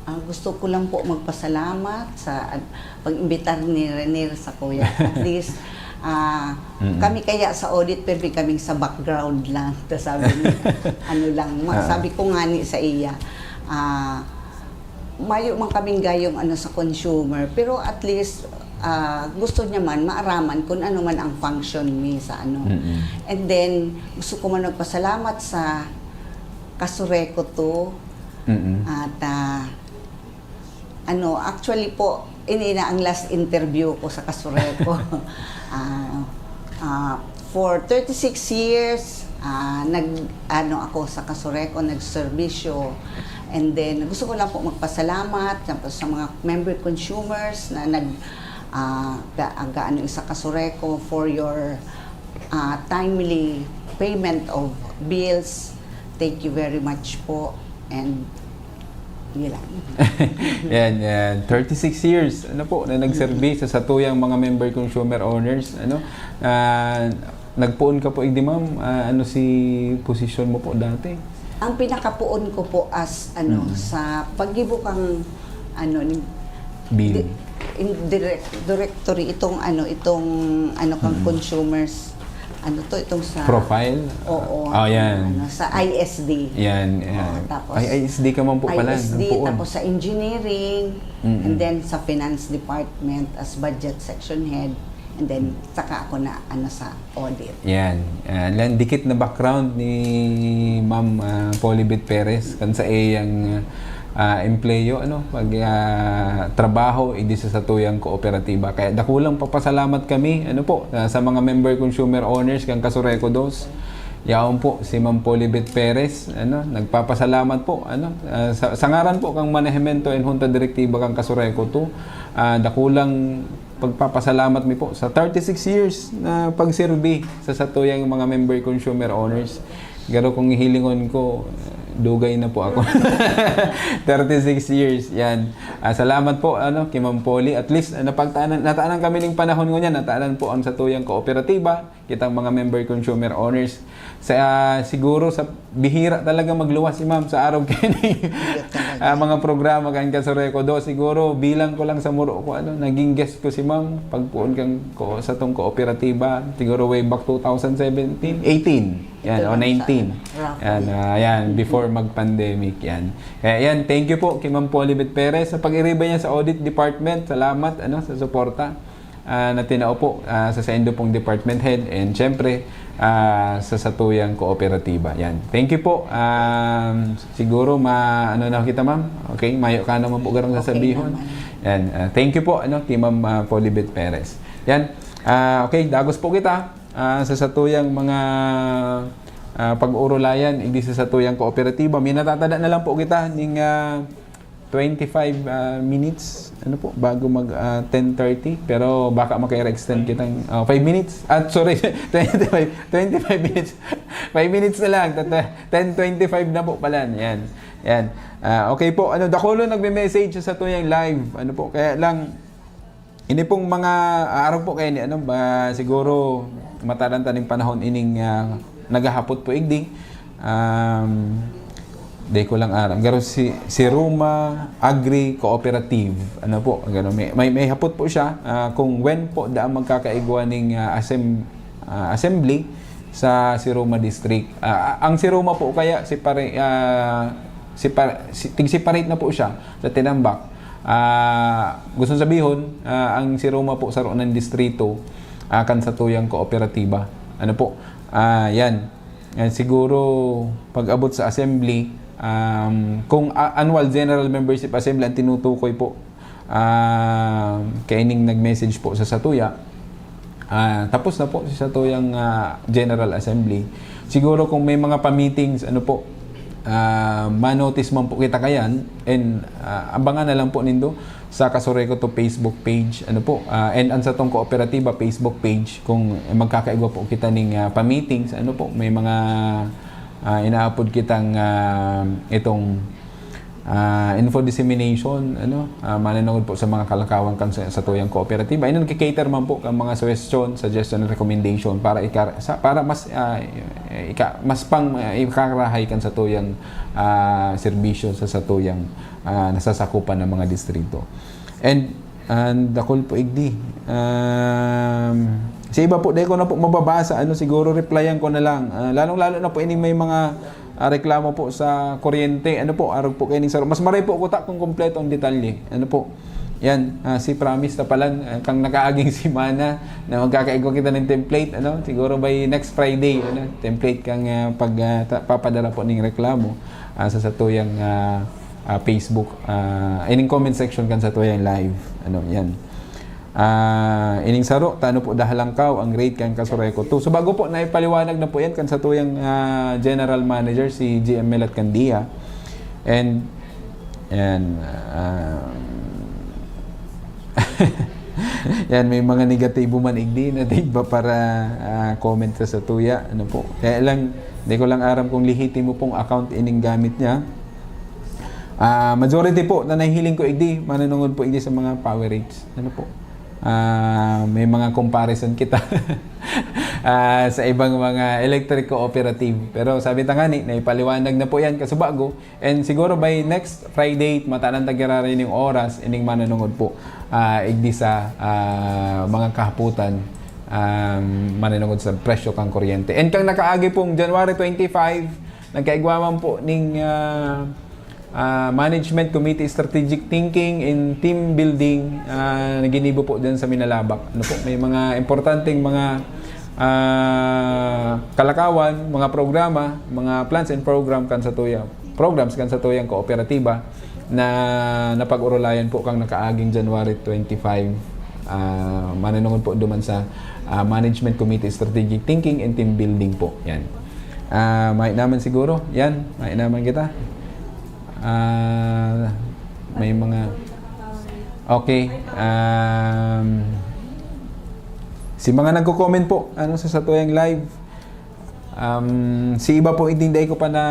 Ah, gusto ko lang po magpasalamat sa ad-, pag-imbitar ni Renier sa kuya. At least, ah, Mm. kami kaya sa audit, pero kaming sa background lang. Tas sabi niya, ano lang, ma-, Ah. sabi ko nga ni sa iya, ah, mayo man kaming gayong ano sa consumer, pero at least, ah, gusto niya man maaraman kung ano man ang function mi sa ano. Mm-mm. And then, gusto ko man magpasalamat sa Kasureco to. Mm-mm. At, ah, ano, actually po, ini na ang last interview ko sa Kasureco. Ah, ah, for thirty-six years, ah, nag, ano ako sa Kasureco, nagserbisyo. And then, gusto ko lang po magpasalamat sa, sa mga member consumers na nag, ah, ga-, gaano sa Kasureco for your, ah, timely payment of bills. Thank you very much po. And yun lang. Yan, yan. Thirty-six years, ano po, na nagserbi sa satuyang mga member consumer owners, ano? Ah, nagpoon ka po, igdi, ma'am, ah, ano si posisyon mo po dati? Ang pinakapoon ko po as, ano, Mm. sa paggibo kang, ano, ni-, Bill. di-, In direct, directory, itong ano, itong ano kang Mm. consumers, ano to, itong sa Profile? Oo. Oh, yan. Ano, sa I S D. Yan, Oo, yan. tapos Ay, I S D ka man po pala. I S D, Nung poon. Tapos sa engineering, Mm-mm. and then sa finance department as budget section head, and then saka ako na ano sa audit. Yan. Ah, lang dikit na background ni Ma'am ah, Polibet Perez kan sa iyang ah, empleyo, ano, pag ah, trabaho idi sa satuyang kooperatiba. Kaya dakulang papasalamat kami, ano po, ah, sa mga member consumer owners kan Casureco Dos. Yaon po si Ma'am Polibet Perez, ano, nagpapasalamat po, ano, ah, sa, sa ngaran po kang manehemento and Junta Direktiba kan Casureco Two, ah, dakulang pagpapasalamat mi po sa thirty-six years na pagserbi sa satuyang mga member consumer owners. Garo kung hihilingon ko, dugay na po ako. Thirty-six years, yan. Ah, salamat po ano, kay Ma'am Polly. At least, ah, napagtaanan, nataanan kami ning panahon ngunyan, nataanan po ang satuyang kooperatiba, kitang mga member consumer owners. Sa, ah, siguro sa bihira talaga magluwas si Ma'am sa araw kini. Iya talaga. Ah, mga programa kan Casureco Dos. Siguro bilang ko lang sa muro ko, ano, naging guest ko si Ma'am pagpoon kan ko sa tong kooperatiba. Siguro way back two thousand seventeen, eighteen. Yan, Ito o lang sa nineteen. raffle. Yan, ah, yan, before mag-pandemic yan. Kaya yan, thank you po kay Ma'am Polly Bit Perez sa pag-iriba niya sa audit department. Salamat ano sa suporta ah, na tinao po ah, sa saindo pong department head and syempre ah, sa satuyang kooperatiba. Yan. Thank you po. Um, siguro ma ano na kita, ma'am. Okay, mayo ka naman po garang Okay sasabihon. naman. Yan. Ah, thank you po ano kay Ma'am ah, Polibet Perez. Yan. Ah, okay, dagos po kita ah, sa satuyang mga ah, pag-urulayan igdi sa satuyang kooperatiba. May natatada na lang po kita ning ah, twenty-five ah, minutes ano po bago mag ah, ten thirty, pero baka makaira-extend kitang ah, five minutes. At sorry, twenty-five, twenty-five minutes. Five minutes na lang. Tata- ten twenty-five na po pala. Yan. Yan. Ah, okay po. Ano, dakulo nagme-message sa satuyang live. Ano po? Kaya lang ini pong mga ah, araw po kaya ni ano ba siguro mataran ta ning panahon ining ah, naghahapot po igdi. Um, di ko lang aram. Garo si, si Roma Agri Cooperative. Ano po? Garo, may, may, may hapot po siya ah, kung when po daan magkakaigwa ning ah, asem, ah, assembly sa Siroma District. Ah, ang Siroma po kaya si pare, ah, si, par, si, tig-separate na po siya sa tinambak. Ah, gusto sabihon, ah, ang Siroma po saro ng distrito ah, kan satuyang kooperatiba. Ano po? Ah, yan. Yan, siguro pag-abot sa assembly, um, kung a- annual general membership assembly ang tinutukoy po, ah, kaining nag-message po sa satuya, ah, tapos na po si satuyang ah, general assembly. Siguro kung may mga pa-meetings, ano po, ah, ma-notice man po kita kayan, and ah, abangan na lang po nindo sa Kasureco to Facebook page, ano po, ah, and ang satong kooperatiba Facebook page, kung magkakaigwa po kita ning ah, pa-meetings, ano po, may mga ah, inaapod kitang ah, itong ah, info dissemination, ano, ah, mananungod po sa mga kalakawan kan sa, satuyang kooperatiba. Inon kikater man po kan mga suggestion, suggestion and recommendation para ikar, sa, para mas ah, ika, mas pang ah, ikarahay kan satuyang ah, serbisyo sa satuyang ah, nasasakupan ng mga distrito. And and dakul po igdi. Um, sa iba po, dahil ko na po mababasa, ano, siguro replyan ko na lang. Ah, lalong-lalo na po ining may mga ah, reklamo po sa kuryente. Ano po, arog po kaining saro. Mas maray po kuta kung kompleto ang detalye. Ano po? Yan, ah, si promise ta palan, ah, kang nakaaging semana na magkakaigwa kita ng template, ano? Siguro by next Friday, ano? Template kang ah, pag ah, ta- papadara po ning reklamo ah, sa satuyang ah, ah, Facebook, ah, ining comment section kan satuyang live. Ano, yan. Ah, ining saro, tano po dahalangkaw ang rate kan Kasureco two. So bago po, naipaliwanag na po yan kan satuyang ah, general manager, si G M Melat Candia. And, yan, ah, yan, may mga negatibo man igdi na tigba para ah, comment sa satuya. Ano po? Kaya lang, di ko lang aram kung lehitimo pong account ining gamit niya. Ah, majority po na nahihiling ko igdi, manunungod po igdi sa mga power rates. Ano po? Ah, may mga comparison kita. ah, sa ibang mga electric cooperative. Pero sabi ta nga ni, naipaliwanag na po yan kasubago. And siguro by next Friday, matanan ta giraray ning oras, ining mananungod po, ah, igdi sa, ah, mga kahapotan, um, mananungod sa presyo kang kuryente. And kang nakaagi pong January twenty-five, nagkaigwa man po ning, ah, ah, Management Committee Strategic Thinking and Team Building, ah, na ginibo po dyan sa Minalabac. Ano po, may mga importanteng mga, ah, kalakawan, mga programa, mga plans and program kan sa tuya, programs kan sa tuyang kooperatiba na napag-orolayan po kang nakaaging January twenty-five. Ah, mananungod po duman sa, ah, Management Committee Strategic Thinking and Team Building po. Yan. Ah, may naman siguro. Yan, may naman kita. Ah, may mga, okay. Um, si mga nagko-comment po, ano, sa satuyang live. Um, si iba po, hindi, hindi ko pa na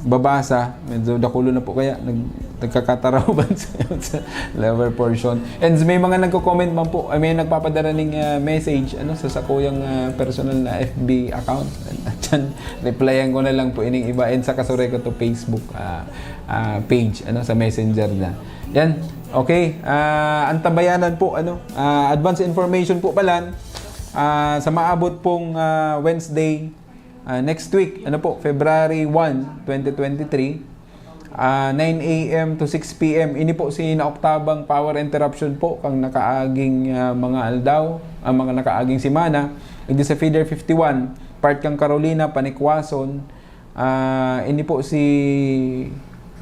babasa. Medyo dakulo na po kaya nag, nagkakatarawan sa, sa lower portion. And may mga nagko-comment man po, ay, may nagpapadara ning, ah, message, ano, sa sakuyang, ah, personal na F B account. At yan, replyan ko na lang po ining iba. And sa Kasuray Ko To Facebook, ah, ah, page, ano, sa Messenger na. Yan. Okay. Ah, antabayanan po, ano, ah, advance information po pala, ah, sa maabot pong, ah, Wednesday, ah, next week, ano po, February one, twenty twenty-three, ah, nine A M to six P M. Ini po si naoktabang power interruption po kang nakaaging, ah, mga aldaw, ah, mga nakaaging semana. Igdi sa feeder fifty-one, part kang Carolina, Panikwason. Ah, ini po si,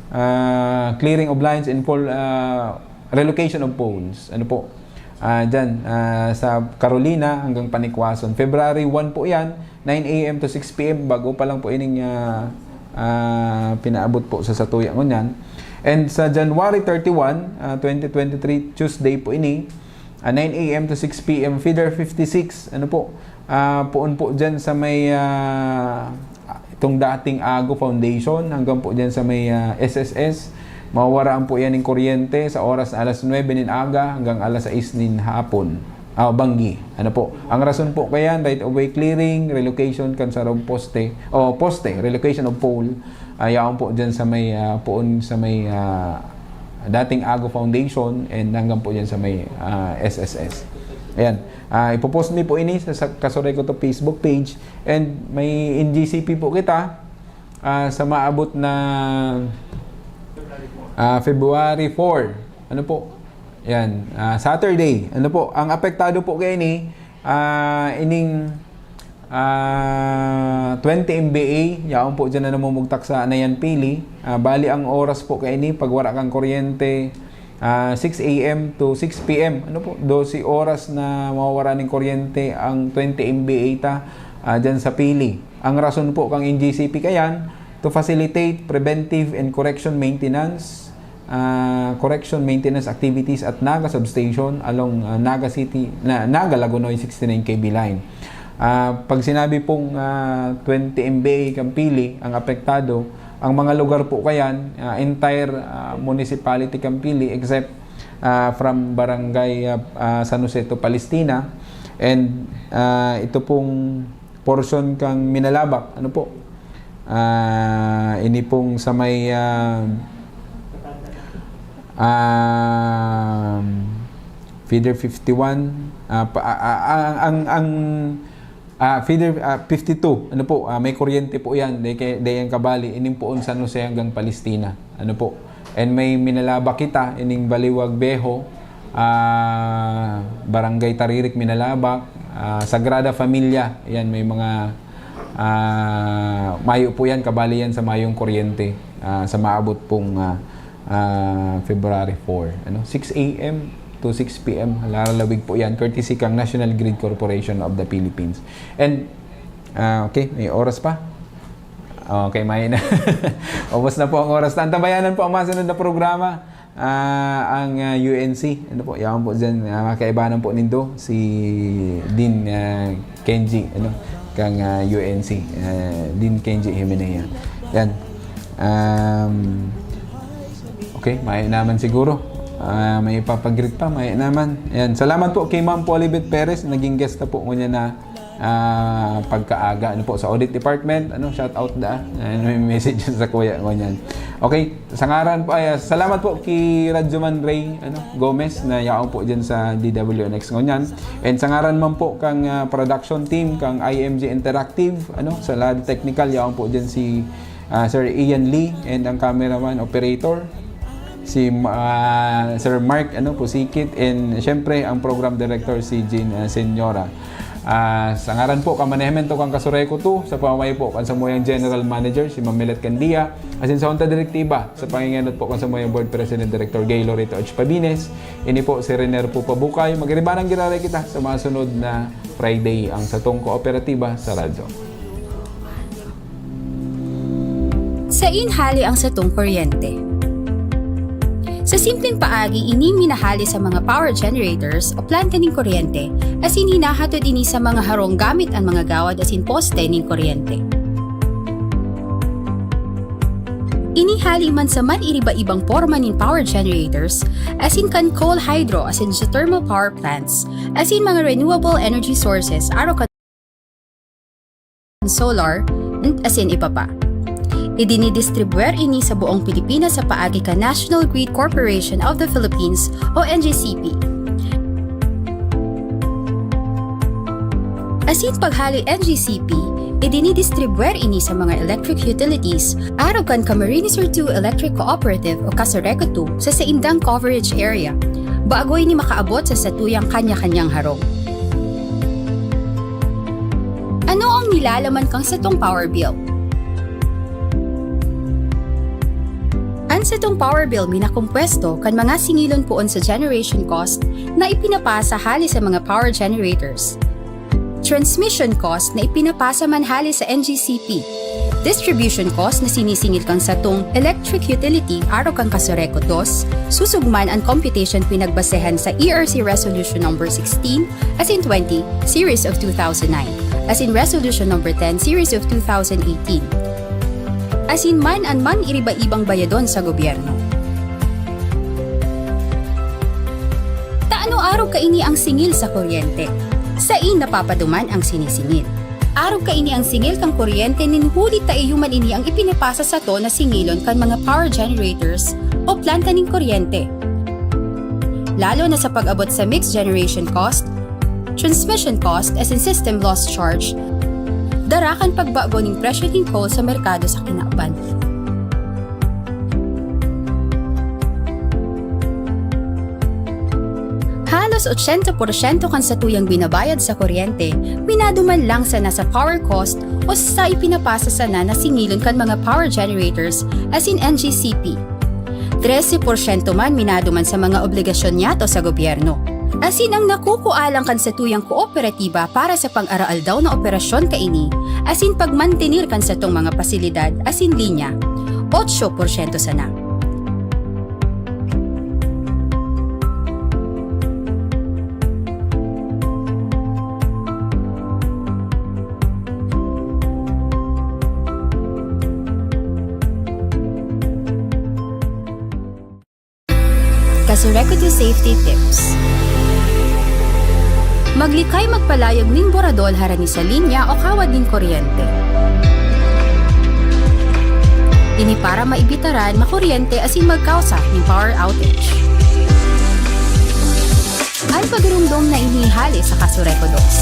ah, clearing of lines and pole, ah, relocation of poles. Ano po? Ah, dyan, ah, sa Carolina hanggang Panikwason. February one po yan, nine A M to six P M. Bago pa lang po ining, ah, ah, pinaabot po sa satuya ngunyan. And sa January thirty-one, ah, twenty twenty-three, Tuesday po ini, ah, nine A M to six P M, feeder fifty-six, ano po, ah, poon po dyan sa may, ah, itong dating Ago Foundation, hanggang po dyan sa may, ah, S S S. Mawawaraan po yan ng kuryente sa oras na alas nuebe nin aga hanggang alas sais nin hapon. Ah, banggi. Ano po? Ang rason po kaya, right of way clearing, relocation kan sarong poste, o poste, relocation of pole, ah, yaon po dyan sa may, ah, poon sa may, ah, dating Ago Foundation and hanggang po dyan sa may, ah, S S S. Ayan. Ah, ipopost mi po ini sa, sa Kasuray Ko To Facebook page and may N G C P po kita, ah, sa maabot na, ah, February four. Ano po? Yan. Ah, Saturday. Ano po? Ang apektado po kaya ini, ah, ining, ah, twenty M V A. Yaon po dyan na namumugtak sa Anayan Pili. Ah, bali, ang oras po kaya ini, pag wala kang kuryente, ah, six A M to six P M. Ano po? Dose oras na mawawara ng kuryente ang twenty M V A ta, ah, dyan sa Pili. Ang rason po kang N G C P kayan, to facilitate preventive and correction maintenance, ah, correction maintenance activities at Naga Substation along, ah, Naga City, na, Naga Lagonoy sixty-nine K V line. Ah, pag sinabi pong, ah, twenty M V A Campili ang apektado, ang mga lugar po kayan, ah, entire, ah, municipality Campili except, ah, from Barangay, ah, ah, San Jose to Palestina, and, ah, ito pong portion kang Minalabac, ano po? Ah, ini pong sa may, ah, um, feeder fifty-one, ah, pa, ah, ah, ang, ang, ang, ah, feeder, ah, fifty-two, ano po, ah, may kuryente po yan, dahil kay, dahil yan kabali, ining poon San Jose hanggang Palestina, ano po. And may Minalabac kita, ining Baliwag Viejo, ah, Barangay Taririk, Minalabac, ah, Sagrada Familia, yan, may mga, ah, mayo po yan, kabali yan sa mayong kuryente, ah, sa maabot pong, ah, ah, February four, ano, six A M to six P M, lalalawig po yan, courtesy kang National Grid Corporation of the Philippines. And, ah, okay, may oras pa? Okay, may na. Ubos na po ang oras. Antabayanan po ang masunod na programa. Ah, ang, ah, U N C, ano po, yaon po dyan, ah, mga kaibanan po nindo, si Dean, ah, Kenji, ano, kang, ah, U N C, ah, Dean Kenji Himenea. Yan. Um, okay, may naman siguro. Ah, may ipapag-greet pa, may naman. Ayan. Salamat po kay Ma'am Polibet Perez, naging guest na po ngunyan na, ah, pagkaaga, ano po, sa audit department. Ano, shout out da. Ano, may message sa kuya ngunyan. Okay, sa ngaran po, ay, ah, salamat po kay Radyoman Ray, ano, Gomez, na yaon po dyan sa D W N X ngunyan. And sa ngaran man po kang, ah, production team, kang I M G Interactive, ano, sa lahat technical, yaon po dyan si, ah, Sir Ian Lee, and ang cameraman, operator, si, ah, Sir Mark, ano, Pusikit, and syempre, ang program director, si Jean, ah, Senyora. Ah, sa ngaran po, kan management kan Kasureco two, sa pamamayo po kan samuyang general manager, si Ma'am Milet Candia, asin sa Junta Direktiba, sa pangengenot po kan samuyang board president, Director Gay Loreto H. Pabines, ini po si Rener po Pabukay. Magiribanan giraray kita sa mga sunod na Friday ang satong kooperatiba sa radyo. Sain hale ang satong kuryente? Sa simpleng paagi, ini minahale sa mga power generators o planta nin kuryente, asin hinahatod ini sa mga harong gamit an mga gawad asin poste nin kuryente. Ini hale man sa man-iriba-ibang porma nin power generators, asin kan coal, hydro, asin geothermal power plants, asin mga renewable energy sources, arog kan solar, asin iba pa. Idinidistribwer ini sa buong Pilipinas sa paagi kan National Grid Corporation of the Philippines o N G C P. Asin paghaloy N G C P, idinidistribwer ini sa mga electric utilities, arog kan Camarines Sur two Electric Cooperative o Casureco two sa saindang coverage area, bago ini makaabot sa satuyang kanya-kanyang harong. Ano ang nilalaman kan satong power bill? An satong power bill minakompuesto kan mga singilon poon sa generation cost na ipinapasa hale sa mga power generators, transmission cost na ipinapasa man hale sa N G C P, distribution cost na sinisingil kan satong electric utility arog kan Casureco dos, susog man an computation pinagbasehan sa E R C Resolution Number sixteen asin twenty, Series of two thousand nine, asin Resolution Number ten, Series of two thousand eighteen, asin man an man-iriba-ibang bayadon sa gobyerno. Ta ano arog kaini ang singil sa kuryente? Sain napapaduman ang sinisingil. Arog kaini ang singil kan kuryente nin huli ta iyo man ini ang ipinapasa sato na singilon kan mga power generators o planta nin kuryente, lalo na sa pag-abot sa mixed generation cost, transmission cost, asin system loss charge, dara kan pagbago nin presyo nin coal sa merkado sa kinaban. Halos ochenta porsyento kan satuyang binabayad sa kuryente, minaduman lang sana sa power cost o sa ipinapasa sana na singilon kan mga power generators asin N G C P. Trese porsyento man minaduman sa mga obligasyon niyato sa gobyerno. Asin ang nakukua lang kan satuyang kooperatiba para sa pang-araaldaw na operasyon kaini, asin pagmantener kan satong mga pasilidad asin linya, otso porsyento sana. Kasureco two Safety Tips. Maglikay magpalayog nin boradol harani sa linya o kawad nin kuryente. Ini para maibitaran makuryente asin magkausa nin power outage. An pagirumdom na ini hale sa Kasureco dos.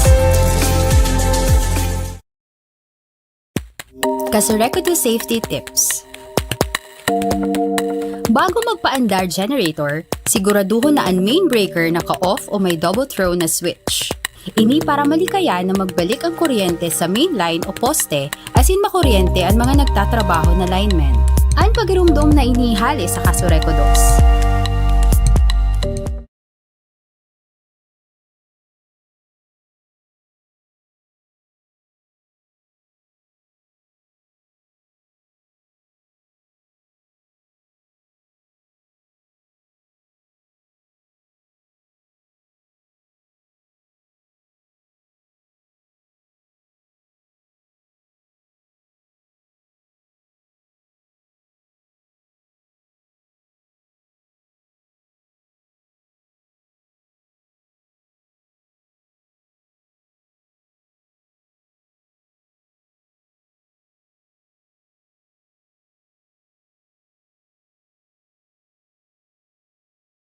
Kasureco two Safety Tips. Bago magpaandar generator, siguraduhon na an main breaker naka-off o may double throw na switch. Ini para malikayan na magbalik ang kuryente sa main line o poste asin makuryente an mga nagtatrabaho na linemen. An pagirumdom na ini hale sa Kasureco dos.